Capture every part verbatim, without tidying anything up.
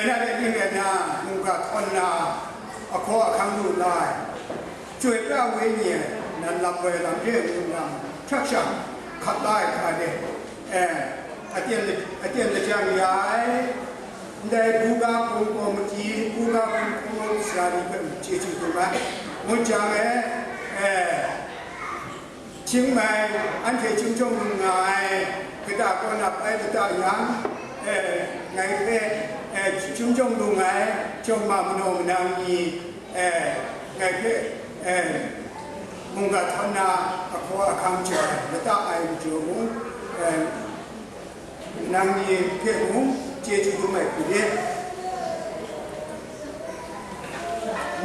Na de ning rai na, mungga htawn na, ahkaw ahkang lu la ai, Chyoi pra Wenyi e nan lam woi lam re ngu lam hkrak shang hkap la ai hkra de, eh, aten, aten lajang ya ai. Ndai buga hpung komiti, buga hpung hpung sara ni hpe chyeju dum ai. Ngut jang e, eh, Chiang Mai, anhte chyum jawng lu nga ai, kata kaw na bai kata yang, eh, ngai hpe, eh, chyum jawng lu nga ai, jawng ma manaw manang ni, eh, ngai hpe, eh, mungga htawn na ahkaw ahkang jaw ai, lata ai majaw mung, eh, nang ni hpe mung chyeju dum ai hku de.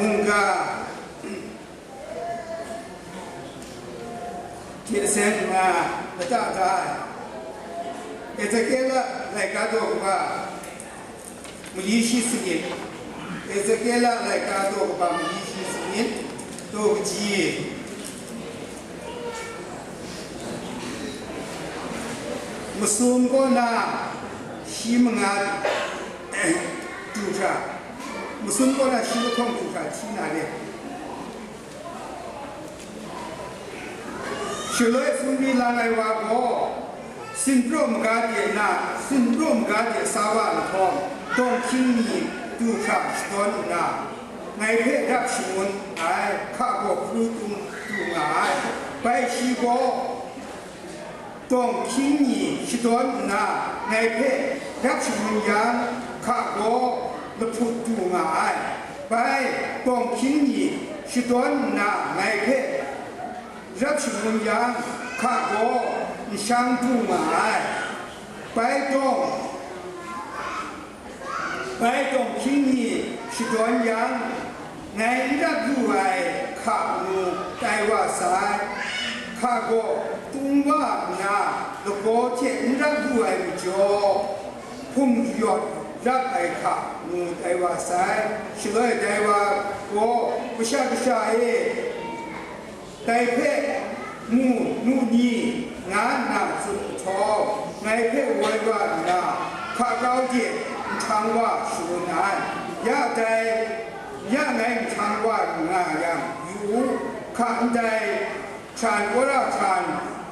Mungga Hte seng nna lata da ai. Ezekiela laika daw kaba mali shi sanit. Ezekiela laika daw kaba mali shi sanit. Daw kaji. Masum kaw na shi manga du hkra, masum kaw na shi lahkawng du hkra hti na re. Shaloi sumri lang ai wa gaw, sinpraw maga de na, sinpraw maga de sa wa nhtawm, dawng hkying ni du hkra shadawn nna, ngai hpe rap shangun ai hka gaw hkru tung du nga ai. Bai shi gaw, dawng hkying ni shadawn nna ngai hpe rap shangun yang, hka gaw lahput du nga ai. Bai, dawng hkying ni shadawn nna ngai hpe rap shangun yang, hka gaw nshang du nga ai. Bai dawng Bai dawng hkying ni shadawn yang, ngai n rap lu ai hka ngu tai wa sai. Hka gaw tung wa nna, lagaw hte n rap lu ai majaw, hpung yawt rap ai hka ngu tai wa sai. Shaloi dai wa gaw, Masha Kasha e, dai hpe mu nu ni, nga nna tsun nhtawm, ngai hpe woi wa nna, hka kau de nhtang wa shangun ai. Ya dai, ya ngai nhtang wa nga yang, yu u, hka ndai hkran wora hkran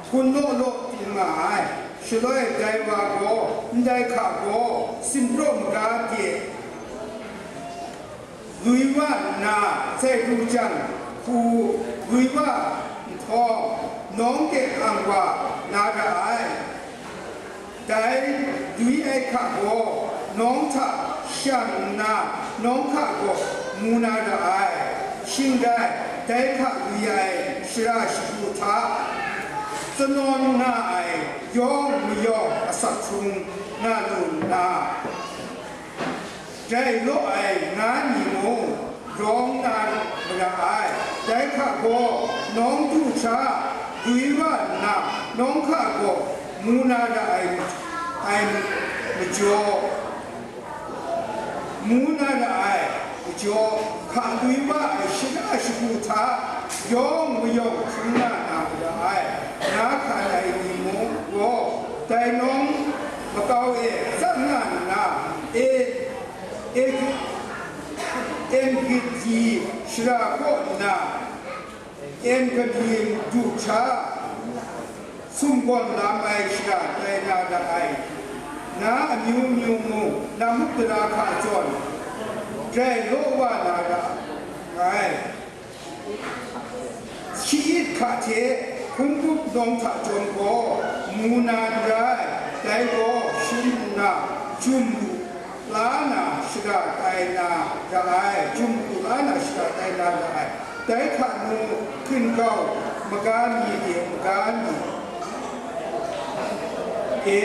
hkun law law nga ai. Shaloi dai wa gaw ndai hka gaw sinpraw maga de, lui wa nna, sai du jang hku lui wa nhtawm, nawng de ang wa na ra ai. Dai lui ai hka gaw nawng hta shang nna, nawng hka gaw mu na ra ai. Shing rai, dai hka lui ai shara shagu hta tsanawn nga ai yawng mayawng asak hkrung nga lu nna, jai law ai nga ni mung rawng na mara ai. Dai hka gaw nawng du hkra dwi wa nna, nawng hka gaw mu na ra ai, ai majaw, mu na ra ai majaw, hka dwi wa ai shara shagu hta yawng mayawng hkrum nga na mara ai. Na hkan ai ni mung gaw, dai nawng makau e tsang nga nna, e, e, En-gedi shara kaw nna, En-gedi du hkra, sumgawn lam ai shara tai na ra ai. Na amyu myu mung, na muk tara hka zawn, jai law wa na ra ai. Shi-it hka hte hkungkup nawng hta chyawm gaw mu na n rai, dai gaw shim nna, jum lu la na shara tai na ra ai, jum lu la na shara tai na ra ai. Dai hta nu hkin kau maga mi de maga mi e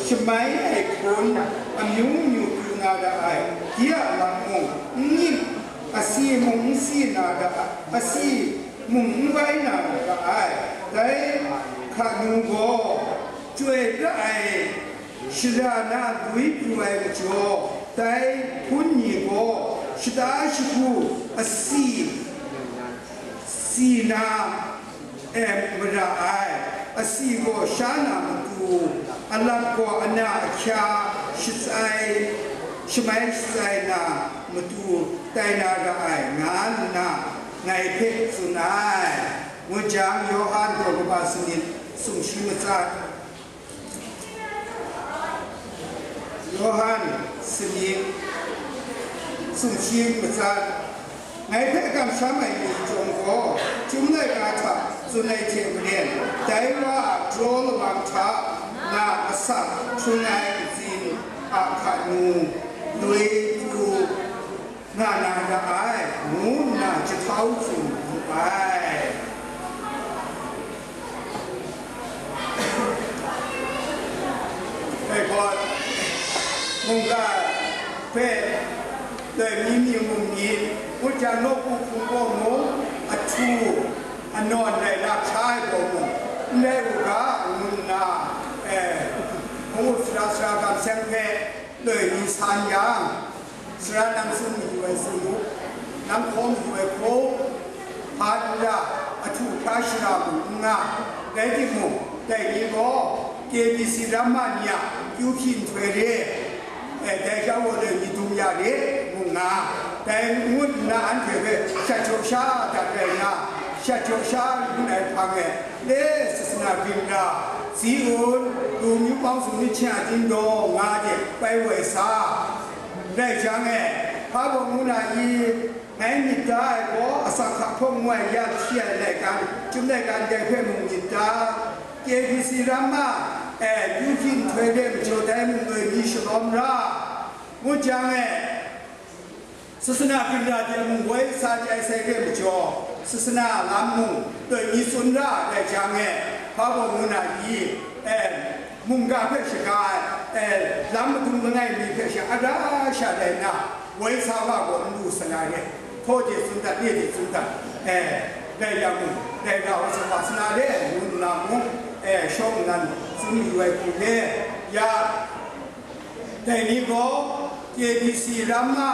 shamai ai hpun amyu myu pru na ra ai, de a lam mung n myit, asi mung n si na ra, asi mung n bai na ra ai. Dai hka nu gaw chyoi pra ai shara na lui pru ai majaw, dai hpun ni gaw shata shagu asi si na, e, mara ai. Asi gaw sha na matu, alat gaw ana ahkya, shatsai, shamai shatsai na matu tai na ra ai, nga nna ngai hpe tsun ai. Ngut jang, Yawhan daw kaba sanit, sumshi matsat. Yawhan sanit, sumshi matsat. Ngai hpe kamsham ai ni chyawm gaw, Chyum laika hta tsun ai hte maren, dai wa a draw lawang hta na asak hkrung ai ntsin a hkanu loi pru nga na ra ai, ngu nna jahtau tsun wu ai. Dai gaw, mungga hpe dai mi mi mung myit, ngut jang, nawku hpung gaw mung, ahtu anawn rai na hkra ai gaw mung, n rai u ga, ngu nna, eh, Hpung up sara, sara kamsham hpe loi mi san yang, sara nang tsun mayu ai tsun u, nang hkaw mayu ai hkaw, hpa n ra, ahtu hkra shara mung n nga, rai timung, dai ni gaw K B C ramma ni a kyu hpyi nhtoi re, eh, dai hkra gaw loi mi dum ya re, mung nga, dai ngut nna anhte hpe shat jaw sha dat rai nna, shat jaw sha ngut ai hpang e, le sasana byin ra, si un, lu myu pang sumnit hte a dingdawng nga de bai woi sa. Rai jang e, hpa baw ngu na i? Ngai myit da ai gaw, asak hka hpawng ngu ai ya hti ai laika, Chyum laika ndai hpe mung myit da, K B C ramma, eh, kyu hpyi nhtoi de majaw dai mung loi mi shalawm ra, ngut jang e, sasana byin ra de mung woi sa chye ai sai re majaw, sasana lam mung loi mi tsun ra ai jang e, hpa baw ngu na i? Eh, mungga hpe shaga ai, eh, lam madung langai mi hpe sha ara sha rai nna, woi sa wa gaw n lu sa na re, htaw de tsun dat, nye de tsun dat, eh, rai yang mung, rai nga wa sa wa sa na re, ngu nna mung, eh, shawng nnan tsun mayu ai hku le, ya, dai ni gaw K B C ramma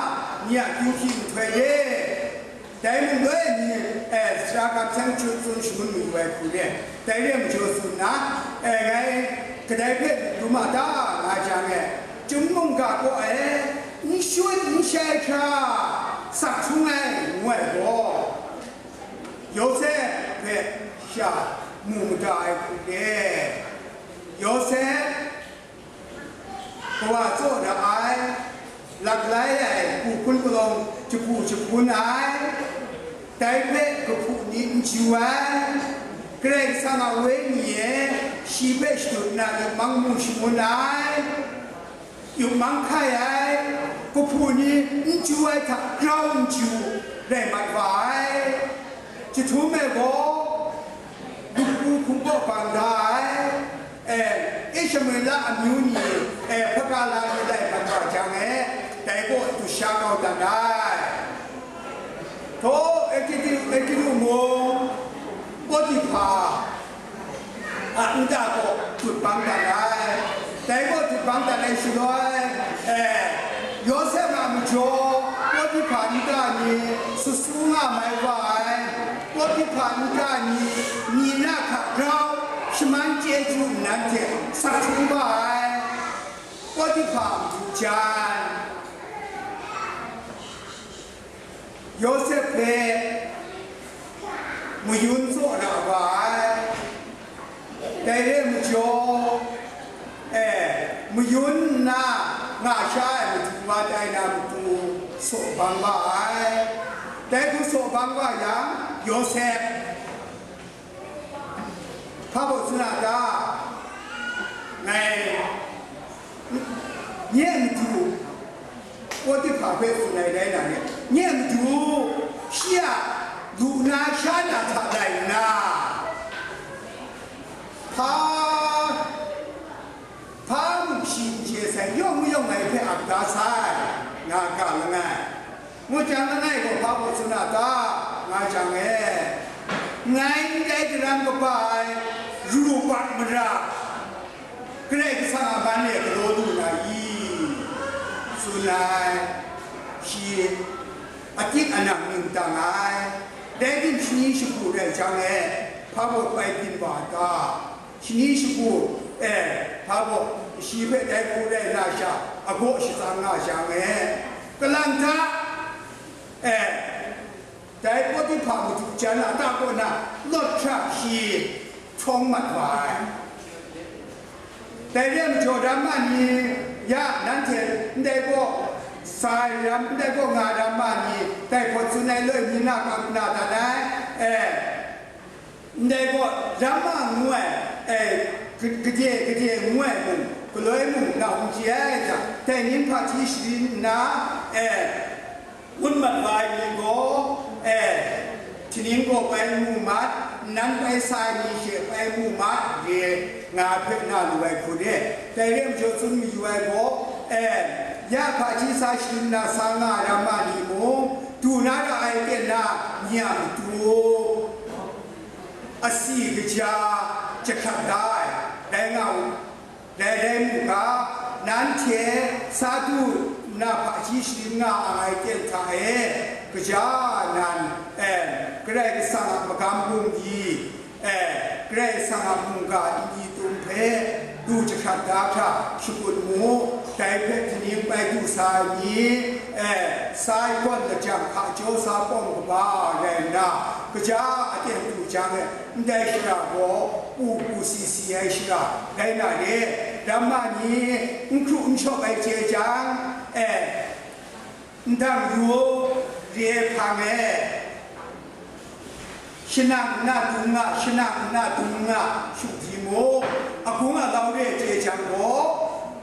ni a kyu hpyi nhtoi re, dai mung doi ni, eh, sara kamsham chyu tsun shangun mayu ai hku re, dai re majaw tsun nna, eh, ngai kadai hpe dum a ta nga jang e, Chyum mungga kaw e n shut n shai hkra sak htung ai ngu ai gaw, Yawsep hpe sha mu mada ai hku re. Yawsep kawa tsaw ra ai, laklai ai, hku hpun palawng jahpu jahpun ai, dai hpe kahpu ni n chyu ai, Karai Kasang a Wenyi e shi hpe shadut nna yupmang mu shangun ai, yupmang hkai ai, kahpu ni n chyu ai hta grau n chyu rai mat wa ai. Jahtum e gaw, lukpu hkungkaw bang da ai, eh, Ishmaela amyu ni, eh, hpakala ni lai mat wa jang e, dai gaw dusha kau dat ai. Htaw Egitu, Egitu mung Potiphar a nta gaw dut bang dat ai. Dai gaw dut bang dat ai shaloi, eh, Yawsep a majaw Potiphar nta ni sut su nga mai wa ai. Potiphar nta ni, ni na hka grau shaman chyeju nnan hte sak htung wa ai. Potiphar a matu jan. Yawsep hpe mayun tsaw ra wa ai. Dai re majaw, eh, mayun nna nga sha ai matu wa tai na matu saw bang wa ai. Dai hku saw bang wa yang, Yawsep hpa baw tsun a ta? Ngai nye madu Potiphar hpe tsun ai rai na, nye madu shi a lu na sha na hta lai nna, hpa, hpa mung shi n chye sai, yawng mayawng ngai hpe ap da sai, nga ga langai. Ngut jang langai gaw hpa baw tsun a ta, nga jang e, ngai ndai daram kaba ai ru bat mara Karai Kasang a man e galaw lu na i? Tsun ai. Shi atik anang ning dang ai. Dai tim shani shagu rai jang e, hpa baw bai byin wa ta? Shani shagu, eh, hpa baw shi hpe dai hku rai na sha, agaw shatsang nga jang e, kalang hta, e, dai Potiphar madu jan a ta kaw na lawt hkra shi hprawng mat wa ai. Dai re ai majaw, ramma ni, ya, nanhte ndai kaw sa ai ram, ndai kaw nga ai ramma ni, dai hpaw tsun ai loi ni na kap na dat ai, e, ndai gaw, ramma ngu ai, e, ka-, gade, gade ngu ai mung, galoi mung, na hkum chye ai hta, dai ning hpaji sharin nna, e, ngut mat wa ai ni gaw, e, htining gaw bai mu mat, nnan bai sa ai ni she bai mu mat, re nga ai hpe na lu ai hku re. Dai re ai majaw tsun mayu ai gaw, e, ya hpaji sa sharin nna sa nga ai ramma ni mung, du na ra ai ten na, nye a matu asi kaja jahkrat da ai, rai nga u, rai, rai mu ga, nanhte sa du nna hpaji sharin nga ai aten hta e, kaja nan, e, Karai Kasang a magam bungli, e, Karai Kasang a mungga nli tum hpe du jahkrat da hkra shakut mu, dai hpe htining bai du sa ai ni, e, sa ai gawn lajang hka jaw sa pawng kaba rai nna, kaja aten du jang e, ndai shara gaw u u si si ai shara rai na re, ramma ni n hkru n shawp ai chye jang, e, ndang yu, re hpang e, shanang nna dung nga, shanang nna dung nga, shut di mu, agung alau re chye jang gaw,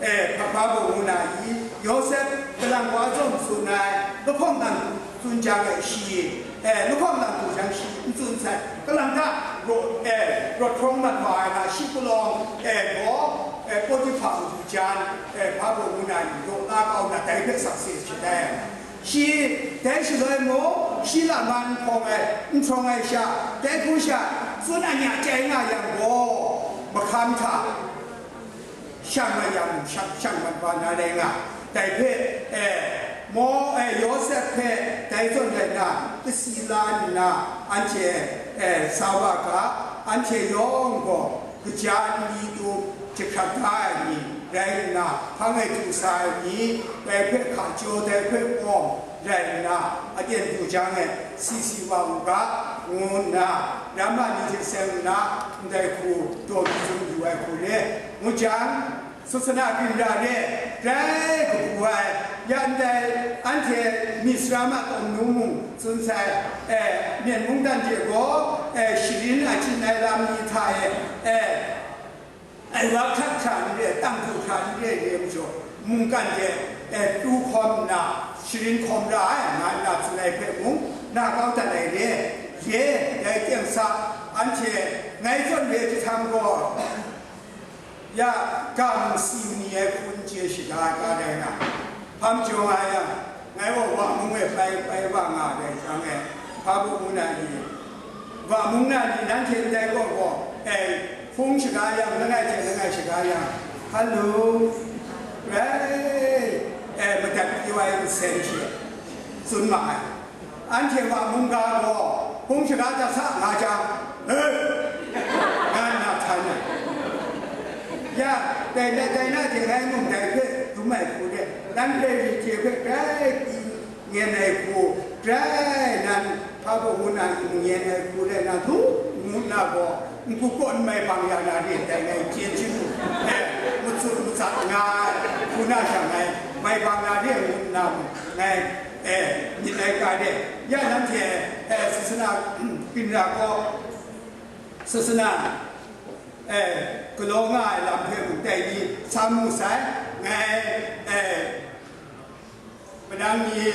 e, hpa hpa baw ngu na i, Yawsep galang wa zawn tsun ai, lahkawng nan tsun jang e shi, e, lahkawng nan tsun jang shi n tsun sai, kalang hta raw, e, rawt hkrawng mat wa ai na shi palawng, e, gaw, e, Potiphar madu jan, e, hpa baw ngu na i, raw la kau na dai hpe sakse shatai ai. Shi dai shaloi mung, shi lam man n hpawng ai, n hprawng ai sha, dai hku sha, tsun anya chyai nga yang gaw, mahkam hta shang mat yang, shang, shang mat wa na rai nga. Dai hpe, e, maw, e, Yawsep hpe dai zawn rai nna, kasi la nna, anhte, e, sa wa ga, anhte yawng gaw, kaja nli tum jahkrat da ai ni rai nna, hpang e du sa ai ni, dai hpe hka jaw, dai hpe awng rai nna, aten du jang e, si si wa u ga, ngu nna, ramma ni hte seng nna, ndai hku daw mi tsun yu ai hku re, ngu jang, Sasana ginra re, grai kabu ai, ya ndai, anhte Misra ma tawn nu mung tsun sai, e, myen mungdan de gaw, e, sharin achyin ai lam ni hta e, e, ai wa hkrat hkra n re, tang du hkra n re, re majaw, mungkan de, e, pru hkawm nna, sharin hkawm ra ai, nga nna tsun ai hpe mung, na kau dat ai re, re, dai teng sa, anhte ngai zawn re jahtam gaw, ya, ga mung si mi ai hku n chye shaga ai ga rai nga, hpa majaw nga yang, ngai gaw wa mung e bai, bai wa nga ai jang e, hpa bu ngu na ni, wa mung na ni, nanhte ndai gaw gaw, e, hpung shaga yang, langai hte langai shaga yang, halo, rai, e, madat pyi wa ai nsen she tsun ma ai. Anhte wa mungga gaw hpung shaga dat sa nga jang, "He!" nga nna htan ai. Ya, dai na, dai na hte ngai mung dai hpe dum ai hku de, nanhte ri hte hpe grai pyi ngen ai hku, grai nan hpa baw ngu na n ngen ai hku rai na, du ngu nna gaw, n-gu kaw n mai bang ya na re dai ngai chyen chyu, e, matsun matsat nga ai hku na sha ngai mai bang na re ngu nna mung ngai, e, myit ai ga de, ya nanhte, e, sasana, ginra gaw, sasana, e, galaw nga ai lam hpe mung dai ni sa mu sai, ngai, e, manang ni,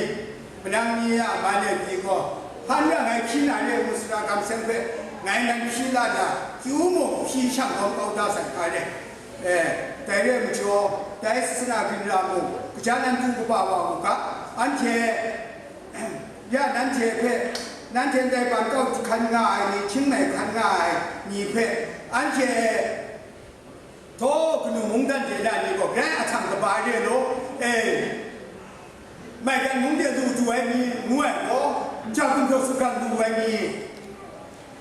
manang ni a man e pyi gaw, hpan ra ngai hpyi na re ngu sara kamsham hpe, ngai nan hpyi la na, kyu mung hpyi shang lawm kau da sai ga de. E, dai re ai majaw, dai sasana ginra mung, kaja nan du kaba wa u ga, anhte, ya nanhte hpe, nanhte ndai ban kau hkan nga ai ni, hkying mai hkan nga ai ni hpe, anhte, htaw kanu mungdan de na ni gaw, grai ahkang kaba re law, e, maigan mung de lu du ai ni, ngu ai gaw, ja gumhpraw sutgan lu ai ni,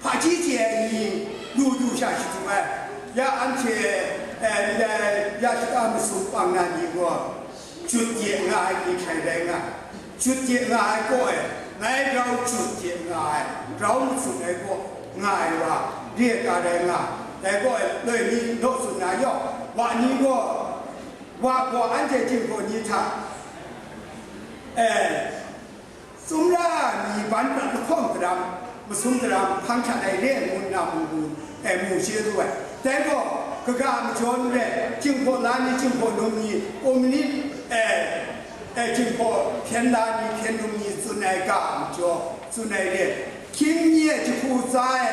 hpaji chye ai ni, lu du sha shadu ai, ya anhte, Ndai ya shata masum pang na ni gaw, jut ye nga ai ni hkrai rai nga ai. Jut ye nga ai gaw e, ngai rau jut ye nga ai, rau masum ai gaw nga ai wa, re ai ka rai nga ai. Dai gaw e, loi ni naw tsun na yawng, wa ni gaw, wa gaw anhte jinghpaw ni hta, e, Sumra mi ban prat lahkawng daram, masum daram, hpang hkrat ai re ai ngu nna mu, mu, e, mu chye lu ai. Dai gaw, kaga majaw n rai, jinghpaw la ni, jinghpaw num ni, komunit, e, e, jinghpaw hpyen la ni, hpyen num ni, tsun ai ga majaw, tsun ai re. Hkying ni e jahku tsa ai,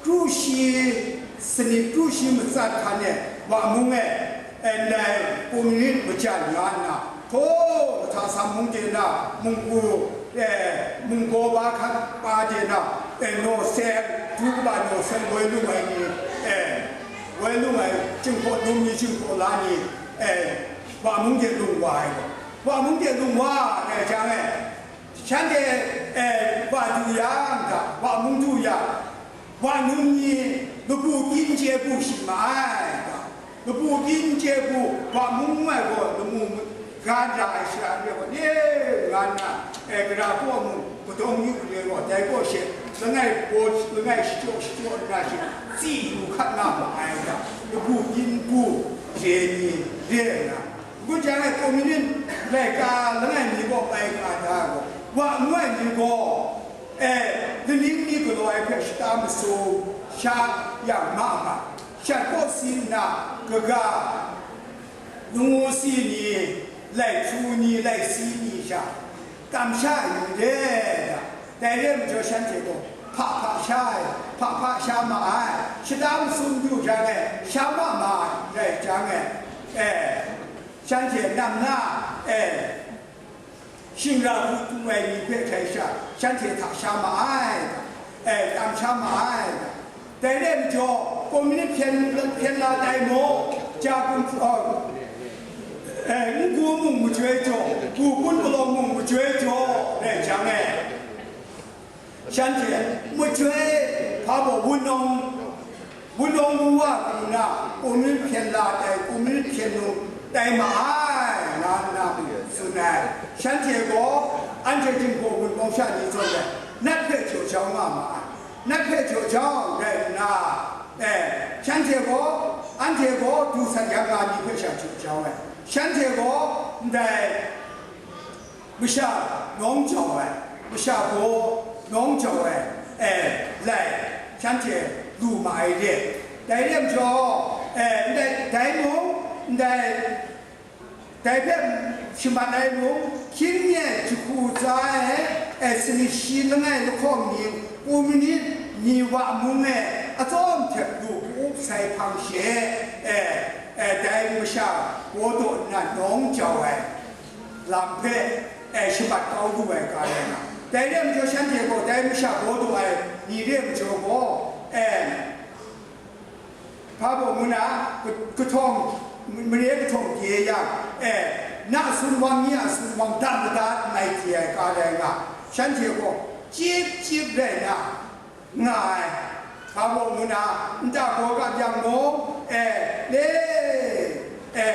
kru shi sanit, kru shi matsat hkan e, wa mung e, e, ndai komunit majan nga nna, htaw, Lahta Sam mung de na, munggu, e, munggaw ba hkat pa de na, e, naw seng, du kaba naw seng woi lung ai ni, e, woi lung ai, jinghpaw num ni, jinghpaw la ni, e, wa mung de lung wa ai gaw, wa mung de lung wa ai jang e, shanhte, e, wa du yang ga, wa mung du yang, wa num ni labu kyin chye bu shi ma ai ga, labu kyin chye bu, wa mung ai gaw lamu ga da ai shara re gaw, ne nga nna, e, gara kaw mung, kadawng yu re gaw, dai kaw she, langai gaw, langai shachyaw shachyaw nna she, tsi lu hkat nga ma ai ga, labu kyin bu re ni re nna, ngut jang e, komunit laika langai mi gaw bai nga da gaw, wa ngu ai ni gaw, e, laning ni galaw ai hpe shata masum sha yang ma ma, shat kaw si nna, kaga, ngu si ni, lai htu ni, lai si ni sha, tam sha ai ni re ai ga, dai re ai majaw shanhte gaw hpa hpa sha ai, hpa hpa sha ma ai, shata masum du jang e sha ma ma ai rai jang e, e, shanhte nam na, e, shingra hku tung ai ni hpe hkrai sha, shanhte hta sha ma ai, e, tam sha ma ai. Dai re ai majaw, komunit hpyen, hpyen la tai maw, ja kun, e, n gu mung majoi jaw, gu kun palawng mung majoi jaw, rai jang e, shanhte majoi hpa baw wunawng, wunawng wu wa hku na, komunit hpyen la tai, komunit hpyen nu tai ma ai, nga nna tsun ai. Shanhte gaw anhte jinghpaw gun bawng sha ni zawn e, nat hpe jaw jau nga ma ai. Nat hpe jaw jau rai nna, e, shanhte gaw, anhte gaw du sat yang nga ni hpe sha jaw jau ai. Shanhte gaw ndai masha nawng jau ai, masha baw nawng jau ai, e, lai, shanhte lu ma ai re. Dai re ai majaw, e, ndai, dai mung, ndai, dai hpe shaman ai mung, hkying mi e jahku tsa ai, e, sanit shi langai lahkawng ni, komunit ni wa mung e, atsawm hte lu up sai hpang she, e, e, dai masha baw daw nna nawng jau ai lam hpe, e, shabat kau lu ai ga rai nga. Dai re ai majaw shanhte gaw dai masha baw daw ai ni re ai majaw gaw, e, hpa baw ngu na, ka-, kahtawng, mare kahtawng pye yang, e, na sunwang ni a sunwang dat madat mai hte ai ga rai nga. Shanhte gaw chyip chyip rai na, nga ai. Hpa baw ngu na, nta gaw kap yang mung, e, le, e,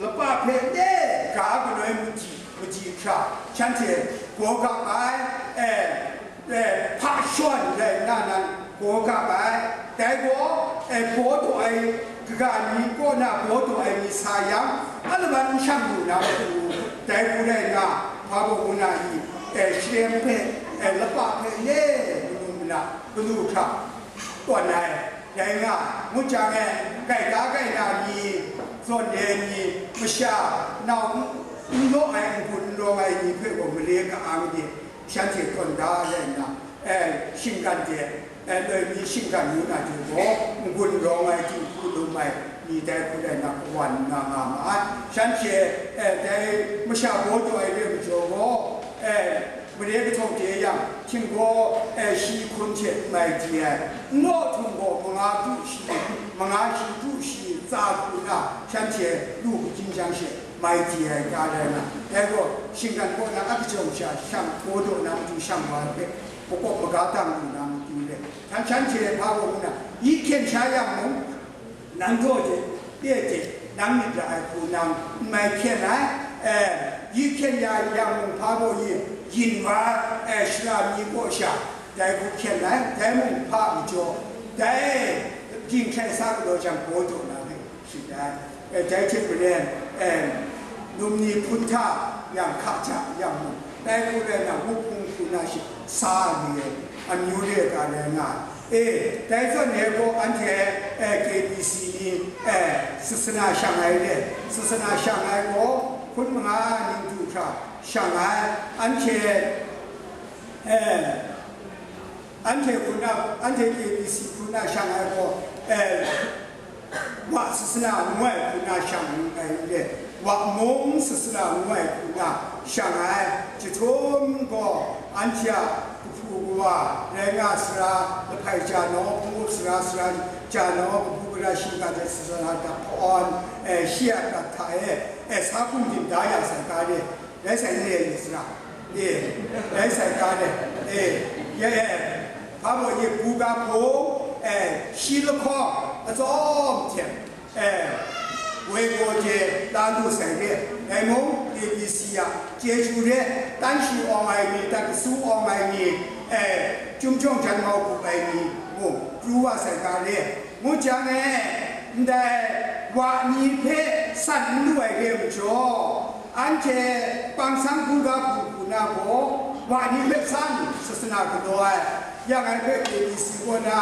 lapa hpe le ga kanoi madi, madi hkra, shanhte gaw kap ai, e, e, hpa shawn rai nna nan gaw kap ai. Dai gaw, e, baw daw ai kaga ni kaw na baw daw ai ni sa yang, alawan n shang lu na matu, dai hku rai nna, hpa baw ngu na i, e, shalem hpe, e, lapa hpe le manu mana, manu hkra tawn ai, rai nga, ngut jang e, gaida gaina ni, zawn re ni, masha, nau n, n law ai, n-gun n rawng ai ni hpe gaw mare ka-ang de, shanhte tawn da ai rai nna, e, shinggan de, e, loi mi shinggan ngu na du gaw, n-gun rawng ai, dinghku lum ai ni dai hku rai nna kawan nna nga ma ai. Shanhte, e, dai masha baw daw ai re ai majaw gaw, e, mare kahtawng de yang, htinggaw, e, shi hkun hte mai di ai, n law htum gaw manga kru shi, manga shi kru shi tsa hku na, shanhte lu hkajin jang she mai di ai ga rai na, dai gaw shinggan kaw na a kajawng sha shang baw daw na matu shang wa ai hpe, makawp maga dang lu na matu re, htan shanhte hpa gaw ngu na, yi hkyen sha yang mung, Nang daw de, de de, nang myit ra ai hku nang n mai hkyen ai, eh, yi hkyen ya yang mung hpa baw yi, yin wa, eh, shara mi kaw sha, dai hku hkyen ai, dai mung hpa majaw, dai ging hkrai sa galaw jang, baw daw na hpe shing ai, eh, dai hte maren, eh, num ni hpun hta yang hka ja yang mung, dai hku rai na, wuhpung hku na shi, sa ai ni e, amyu re ai ga rai nga ai. E, dai zawn e gaw anhte, eh, K B C ni, eh, sasana shang ai re, sasana shang ai gaw hpun manga ning du hkra shang ai, anhte, eh, anhte hku na, anhte K B C hku na shang ai gaw, eh, Wa sasana ngu ai hku na shang ai re, Wa mung sasana ngu ai hku na shang ai, chyahtum gaw anhte a kahpu kawa rai nga sara, lahpai ja naw, hpung up sara, sara ja naw, kahpu gara shingkang hte sasana dap hpawn, eh, shi a prat hta e, eh, sa hkum dim da ya sai ga re, rai sai n re ai sara, e, rai sai ga re, e, ye, e, hpa baw ye buga hpung, e, shi lahkawng atsawm hte, e, woi gaw je la lu sai re, dai mung A B C a chyeju re, tan shi awng ai ni, tan kasu awng ai ni, e, chyum jawng jan mau gup ai ni mung pru wa sai ga re, ngu jang e, ndai wa ni hpe san n lu ai re majaw, anhte pangsang buga hpung hku na gaw, wa ni hpe san sasana galaw ai, yang ai hpe A B C kaw na,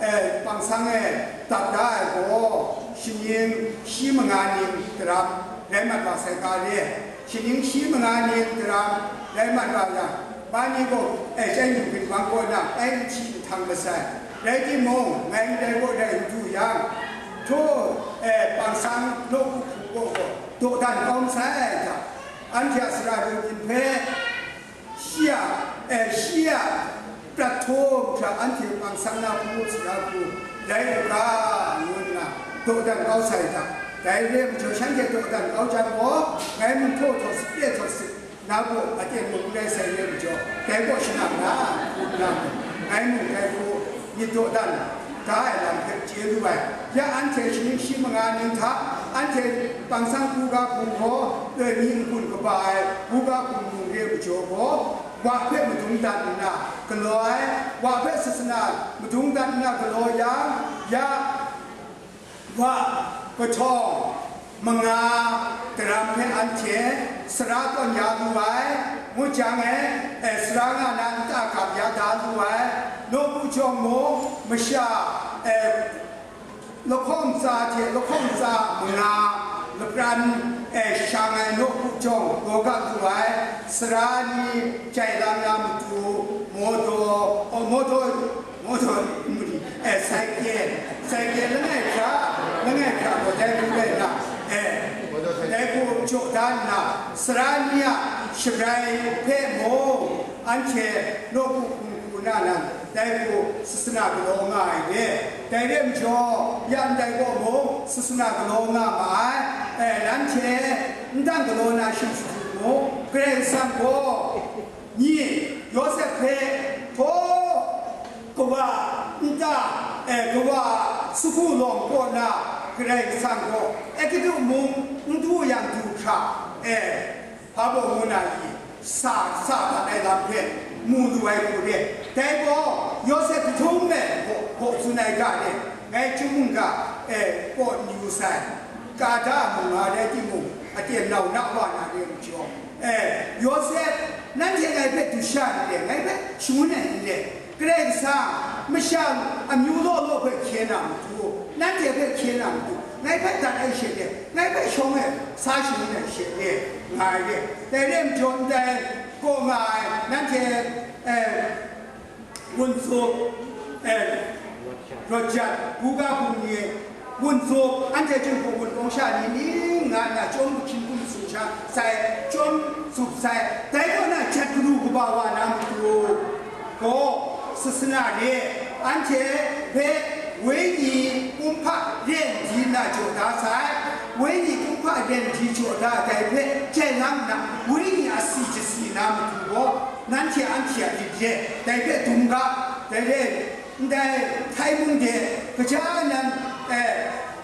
eh, pangsang e dat da ai gaw, shaning shi manga ning daram rai mat wa sai ga re, shaning shi manga ning daram rai mat wa yang, ma ni gaw, eh, chyanyu hpinbang kaw na, eh, n hti n htang masai, rai timung, ngai ndai kaw rai n du yang, htaw, eh, pangsang nawku hpung kaw gaw, dawdan kau masai hta, anhte a sara daw yin hpe, shi a, eh, shi a prat htaw hkra anhte pangsang na hpung sara hku rai u ga, ngu nna dawdan kau sai hta, dai re ai majaw shanhte dawdan kau jang gaw, ngai mung htaw htaw sit, e htaw sit, na gaw aten mung n rai sai re ai majaw, dai gaw shanang na, ngu nna, ngai mung dai hku myit dawdan da ai lam hpe chye lu ai. Ya anhte shaning shi manga ning hta, anhte pangsang buga hpung gaw, loi mi n-gun kaba ai buga hpung mung re ai majaw gaw, wa hpe madung dat nna galaw ai, wa hpe sasana madung dat nna galaw yang, ya wa kahtawng manga daram hpe anhte sara tawn ya lu ai, ngu jang e, e, sara nga na nta gap ya da lu ai, nawku jawng mung masha, e, lahkawng tsa hte lahkawng tsa manga lapran, e, shang ai nawku jawng gaw ga lu ai, sara ni jai lang na matu, mawdaw, oh, mawdaw, mawdaw, eh, saiken, saiken langai hkra, langai hkra gaw dai hku rai nna, eh, dai hku jaw da nna, sara ni a shabrai hpe mung, anhte nawku hpung hku na nan, dai hku sasana galaw nga ai re. Dai re ai majaw, ya ndai kaw mung sasana galaw nga ma ai, eh, nanhte n dang galaw na shing shadut mung, Karai Kasang gaw, Ni Yawsep hpe htaw kawa nta, e, kawa sagu lawng kaw na Karai Kasang gaw Egutu mung n du yang du hkra, e, hpa baw ngu na i, sa, sa dat ai lam hpe mu lu ai hku re. Dai gaw Yawsep jahtum e gaw, gaw tsun ai ga re, ngai chyum mungga, e, kaw n yu sai, ka da mung nga rai timung, aten nau na wa na re ai majaw, E, Yawsep, nanhte ngai hpe du sha n le, ngai hpe shangun ai n le, Karai Kasang, masha amyu law law hpe hkye na matu, nanhte hpe hkye na matu, ngai hpe dat ai she le, ngai hpe shawng ai sa shangun ai she le, nga ai re. Dai re ai majaw, ndai kaw nga ai, nanhte, e, Wun tsup, e, rawt jat, buga hpung ni, wun tsup, anhte Jinghpaw Wunpawng sha ni ning nga nna chyawm hkyin hkum tsun sha sai, chyawm tsup sai, dai kaw na jat garu kaba wa na matu gaw, sasana re, anhte hpe wenyi kumhpa ren di nna jaw da sai, wenyi kumhpa ren di jaw da ai dai hpe jai lang nna, wenyi asi jasi na matu gaw, Nanhte anhte a lit re, dai hpe dum ga, dai re, ndai htai mung de, kaja nan, e,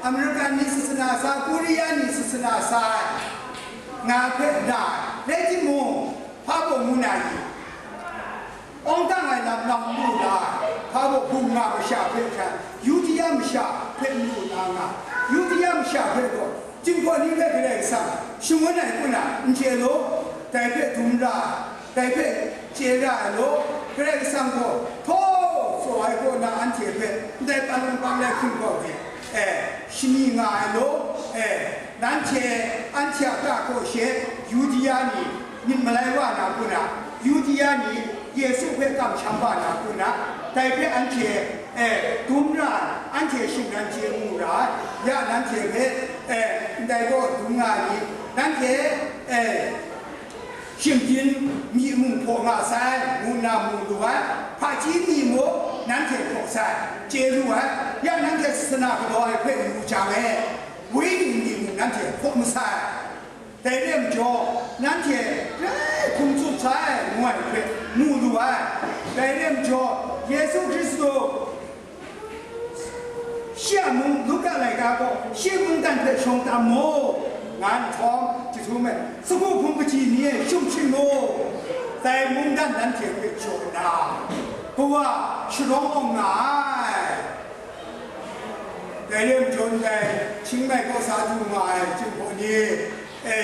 American ni sasana sa, Korea ni sasana sa ai, nga hpe na ai, rai timung, hpa baw ngu na ni? Awng tang ai lam nang n lu na ai, hpa baw bum nga masha hpe hkran, Yudia masha hpe n lu na nga, Yudia masha hpe gaw, Jinghpaw ni hpe Karai Kasang shangun ai kun a n chye law, dai hpe dum ra ai, dai hpe chye ra ai law, Karai Kasang gaw htaw tsaw ai kaw na anhte hpe ndai pan lung bang lai hkring kau de, e, shani nga ai law, e, nanhte, anhte a ta kaw she Yudia ni myit malai wa na kun a, Yudia ni Yesu hpe kamsham wa na kun a, dai hpe anhte, e, dum ra ai, anhte shingran chye mu ra ai, ya nanhte hpe, e, ndai gaw dum nga ai ni, nanhte, e, shinggyim myi mung hpaw nga sai, ngu nna mu lu ai, hpaji myi mung nanhte hpaw sai, chye lu ai, ya nanhte sasana galaw ai hpe yu jang e, wenyi myi mung nanhte hpaw masai. Dai re ai majaw, nanhte grai hkum tsun sai, ngu ai hpe mu lu ai. Dai re ai majaw, Yesu Hkristu, shi a mung Luka laika gaw, shi mungdan hpe shawng tam mu, nga nhtawm, jahtum e, sagu hpung kaji ni e shum hpring mu, dai mungdan nanhte hpe jaw nna, kawa sharawng awng nga ai. Dai re ai majaw ndai, Chiang Mai kaw sa du nga ai Jinghpaw ni, e,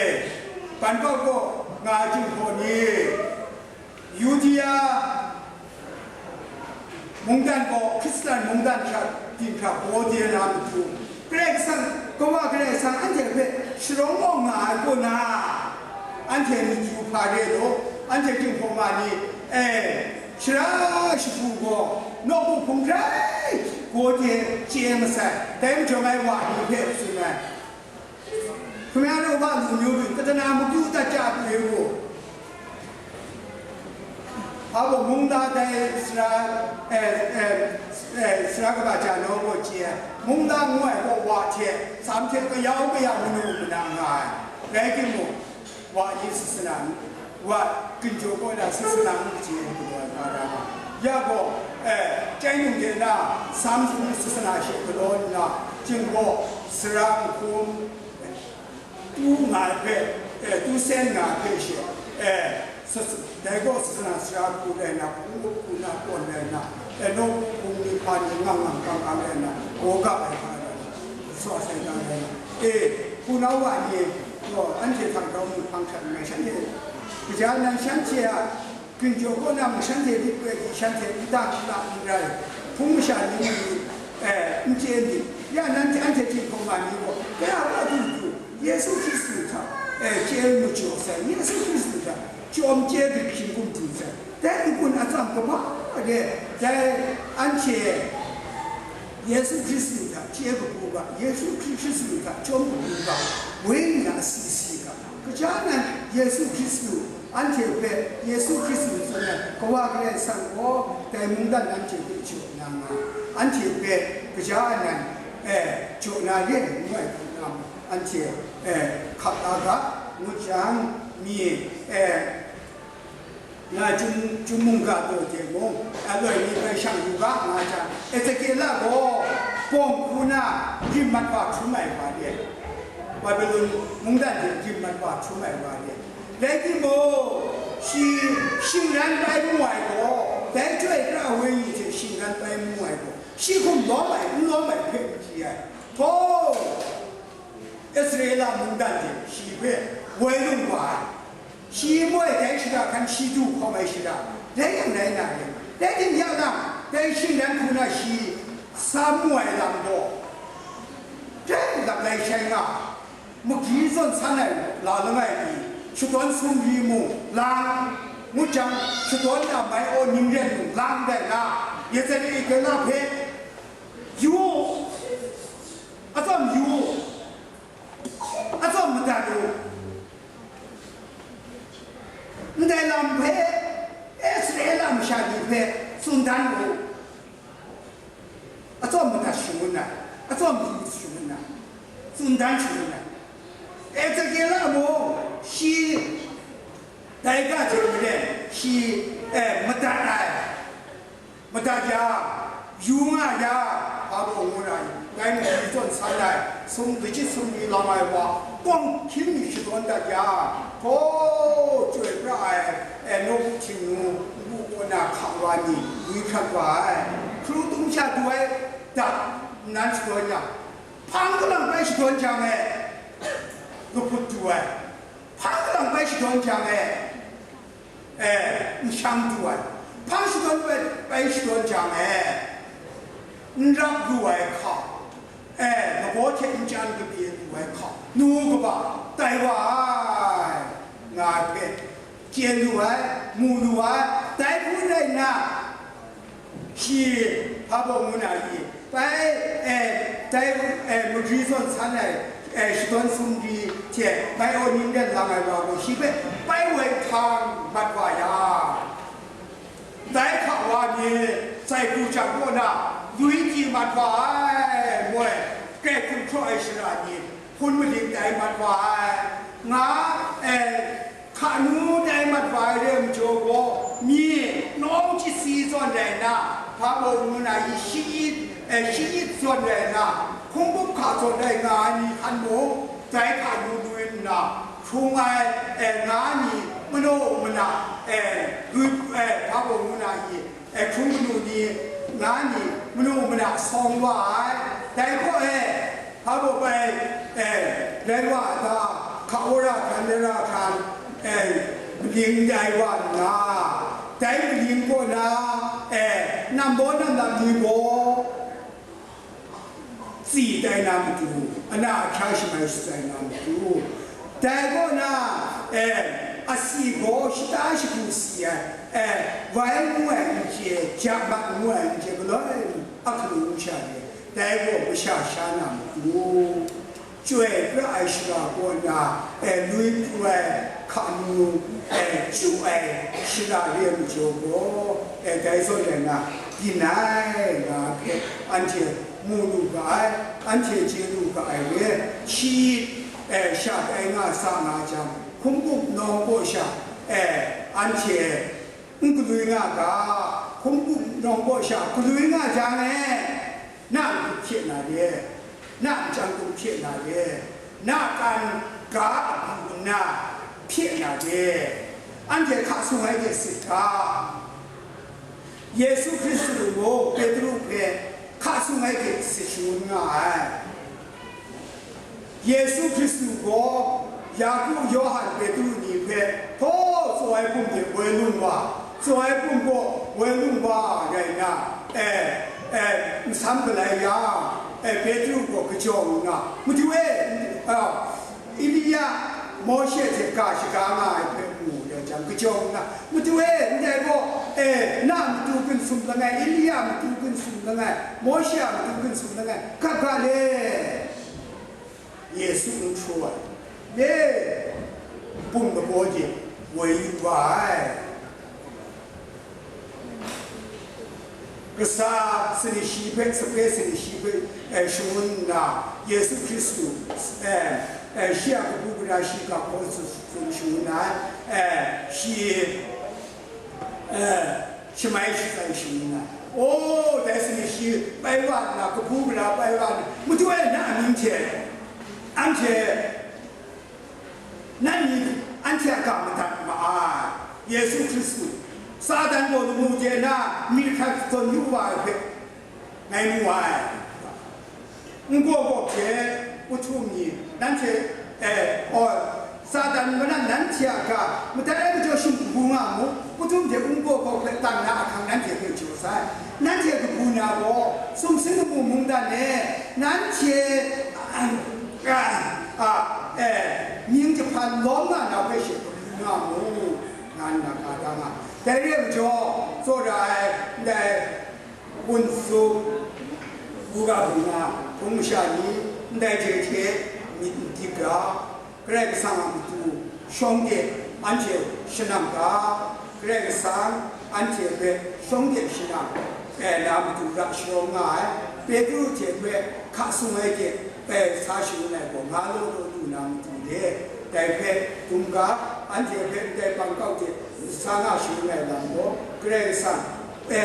Bangkok kaw nga ai Jinghpaw ni, Yudia mungdan gaw Hkristan mungdan hkra dinghkra baw de na matu, Karai Kasang, Kawa Karai Kasang anhte hpe sharawng awng nga ai kaw na, anhte matu hpa re law, anhte Jinghpaw ma ni, e, shara shagu gaw nawku hpung grai gaw de chye masai, dai majaw ngai wa ni hpe tsun ai. Hkame a, Roma lu myu lu, katana mukyu dat ja pyi u. Hpa baw mungla dai sara, e, e, e, sara kaba ja naw gaw chye ai, mungla ngu ai gaw wa hte, sam hte kayau kaya manu mana nga ai, rai timung, wa ni sasana, wa ginjaw kaw na sasana ngu chye ai galaw ai hpa ra nga. Ya gaw, e, chyai num de na, sam hpung sasana she galaw nna, Jinghpaw sara nhkum, tu nga ai hpe, e, tu sen nga ai hpe she, e, sas-, dai gaw sasana sara hku rai na, hpung hku na kawn rai na, e, nawku hpung ni hpa ni ngang ngang kang kang rai na, gaw ga ai hpa rai na, swa sai kang rai na, e, hpunau wa ni gaw anhte hta grau mu hpang hkrat nna, shanhte kaja nan shanhte a ginjaw kaw na mung shanhte myit koi hte shanhte nta hkra n rai, hpung masha ni mung ni, e, n chye myit, ya nanhte anhte Jinghpaw ma ni gaw, kaya wa du du, Yesu Hkristu hta, e, chye majaw sai, Yesu Hkristu hta chyawm chye grit hkying hkum du sai, dai n-gun atsam kaba de, dai anhte Yesu Hkristu hta chye kabu ga, Yesu Hkristu hta chyawm kabu ga, wenyi na asi si ga, kaja nan Yesu Hkristu, anhte hpe Yesu Hkristu tsun ai Kawa Karai Kasang gaw dai mungdan anhte hpe jaw na nga, anhte hpe kaja nan, e, jaw na re ai ngu ai hku na, anhte, e, hkap la ga, ngut jang, mi, e, nga Chyum, Chyum mungga taw hte mung, aloi mi bai shang yu ga, nga jang, Ezekela gaw bawng hku na rim mat wa hkrum ai wa re, Babilon mungdan hte rim mat wa hkrum ai wa re. Rai timung, shi shingran bai mu ai gaw, dai Chyoi Pra Wenyi hte shingran bai mu ai gaw, shi hkum lawm ai, n lawm ai hpe n chye ai. Hpaw! Israela mungdan hte shi hpe woi lung wa ai. Shi moi dai shada hkan shi du hkawm ai shada, dai yang rai na re. Dai ting ya lang, dai shingran hku na shi sa mu ai lam gaw, dai lap lai shai nga, magyi zawn san ai la langai mi, shadawn sumri mung lang, ngut jang, shadawn na mai aw ning ren mung lang dai na, Yezebela hpe yu u, atsawm yu u, atsawm madat u, ndai lam hpe Israela masha ni hpe tsun dan u, atsawm madat shangun ai, atsawm yu shangun ai, tsun dan shangun ai. Ezekela mung shi dai ga hte maren shi, eh, madat ai, madat ya, yu nga ya, hpa baw ngu ra ai. Ai mung zawn san ai, sum lachyit sumri lam ai wa, kawng hkying mi shadawn dat yang, htaw chyoi pra ai, e, nawku Htingnu npu kaw na hka wa ni, woi hkrat wa ai, hkru tum sha du ai, dat nnan shadawn yang, hpang kalang bai shadawn jang e, kahput du ai, hpang kalang bai shadawn jang e, e, n shang du ai, hpang shadawn bai, bai shadawn jang e, n rap lu ai hka, e, mabaw hte n chyan kabye lu ai hka, nu kaba tai wa ai, nga ai hpe chye lu ai, mu lu ai, dai hpun rai nna, shi hpa baw ngu na i, bai, e, dai, e, magri zawn san ai, e, shadawn sumri hte bai aw ning dan lang ai wa gaw, shi hpe bai woi hkang mat wa yang, dai hka wa ni sai pru jang kaw na, lui di mat wa ai, moi, grai hkum hpraw ai shara ni, hpun maling tai mat wa ai, nga, e, hka nu tai mat wa ai re ai majaw gaw, mi nawng chyasi zawn rai nna, hpa baw ngu na i shayit, e, shayit zawn rai nna, hkungbup hka zawn rai nga ai ni hkan mung, dai hka nu lui nna, hkrung ai, e, nga ni, manaw mana, e, lui, e, hpa baw ngu na i, e, hkrung manu ni, nga ni, manu mana sawng wa ai. Dai hpaw e, hpa baw bai, e, rai wa a ta, hka wora hkran, dai ra hkran, e, maling dai wa nna, dai maling kaw na, e, nam baw nam lam ni gaw, tsi tai na matu, ana ahkra shamai shatsai na matu, dai kaw na, e, asi gaw shata shagu si ai, e, wai ngu ai n chye, ja mat ngu ai n chye, galoi a hkalu n sha re, dai gaw masha sha na matu, chyoi pra ai shara kaw na, e, lui pru ai hka nu, e, chyu ai shara re ai majaw gaw, e, dai zawn rai na, byin ai nga hpe anhte mu lu ga ai, anhte chye lu ga ai re, shi, e, sha tai nga sa nga jang, hkungbup nawng kaw sha, e, anhte n galwi nga ga, hkungbup nawng kaw sha galwi nga jang e, na matu hpye na re, na nchyang kum hpye na re, na kan ga abu nna hpye na re, anhte hka sung ai hte sit ga, Yesu Hkristu mung Petru hpe hka sung ai hte sit shangun nga ai. Yesu Hkristu gaw Yaku, Yawhan, Petru ni hpe htaw tsaw ai hpung de woi lung wa, tsaw ai hpung gaw woi lung wa rai nna, e, e, nsam galai yang, e, Petru gaw kajawng nna, Madu e, a, Elia, Mawshe hte ga shaga nga ai hpe mu rai jang, kajawng nna, Madu e, ndai gaw, e, na matu gun sum langai, Elia matu gun sum langai, Mawshe a matu gun sum langai, ga ga le? Yesu n hkru ai, le, bum lagaw de woi yu wa ai. Kasa sani shi hpe, sape sani shi hpe, e, shangun nna, Yesu Hkristu, e, e, shi a kabu gara shi ga hkaw tsun shangun ai, e, shi, e, shamai shatsai shangun ai. O, dai sani shi bai wa nna, kabu gara bai wa nna, Madu e, na amying hte anhte nanhte anhte a ga madat ma ai. Yesu Hkristu, Satan gaw lamu de na myit hkrat zawn yu wa ai hpe ngai mu ai. N-gaw gaw hte, Pu Htum ni, nanhte, e, aw, Satan madat nanhte a ga madat ai majaw shing n gu nga mu, Pu Htum hte n-gaw gaw hpe tang na ahkang nanhte hpe jaw sai. Nanhte kabu na gaw, sumsing lamu mungdan e, nanhte, a, a, a, e, mying jahpan lawm nga na hpe she kabu nga mu, nga nna ka da nga. Dai re ai majaw, tsawra ai, ndai, Wun Tsup, Buga Bungga, hpung masha ni, ndai hte hte myit n dip ga, Karai Kasang a matu shawng de anhte shanang ga, Karai Kasang anhte hpe shawng de shanang, e, na matu ra sharawng nga ai, Petru hte hpe hka sung ai hte, e, sa shangun ai gaw, nga law law lu na matu de, dai hpe dum ga, anhte hpe ndai bang kau hte sa nga shangun ai lam gaw, Karai Kasang, e,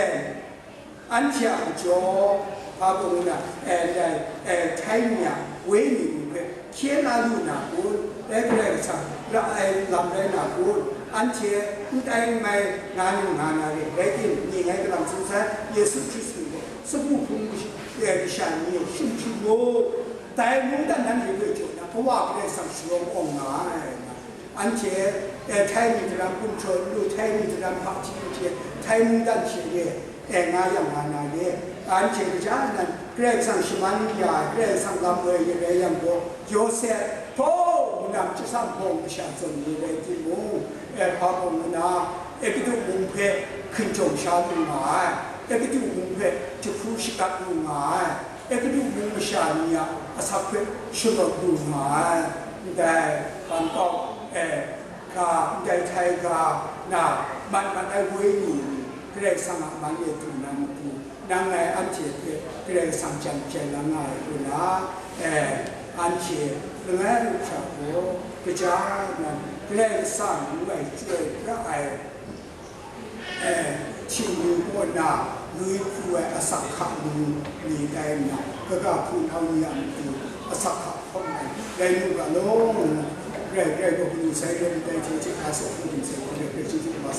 anhte a majaw, Hpa pawng na, eh, ndai, eh, Htai ni a wenyi ni hpe hkye la lu na kun, eh, Karai Kasang ra ai lam rai na kun, anhte n tai n mai nga nu nga na re, rai tim, ni ngai galang tsun sai, Yesu Hkristu gaw, sagu hpung kash-, eh, kasha ni e shim shim mu, dai mungdan nanhte hpe jaw na, Kawa Karai Kasang sharawng awng nga ai. Anhte, eh, Htai ni daram gumhpraw n lu, Htai ni daram hpaji n hte, Htai mungdan hte re, eh, nga yang nga na re, anhte kaja nan Karai Kasang shaman ya ai, Karai Kasang lam woi ya rai yang gaw, Yawsep, hpaw, manam chyasam hpawng masha zawn ni rai timung, eh, hpa pawng na, Egutu mung hpe hkinjawng sha lu nga ai, Egutu mung hpe jahku shagat lu nga ai, Egutu mung masha ni a asak hpe sharawt lu nga ai, ndai ban kau, eh, ga, ndai Htai ga na mat mat ai wenyi ni, Karai Kasang a man e du na matu, nang ngai anhte hpe Karai Kasang jan jai la nga ai hku na, eh, anhte langai lu hkra gaw, kaja nan Karai Kasang ngu ai chyoi pra ai, eh, htingnu kaw na lui hku ai asak hka nu ni tai nna, kaga hpunau ni a matu asak hka hkawm ai rai lu ga law, ngu na, Karai, Karai gaw kanu sai rai ndai hte hte hka sawk hku dim sai hku rai, Karai chyeju kaba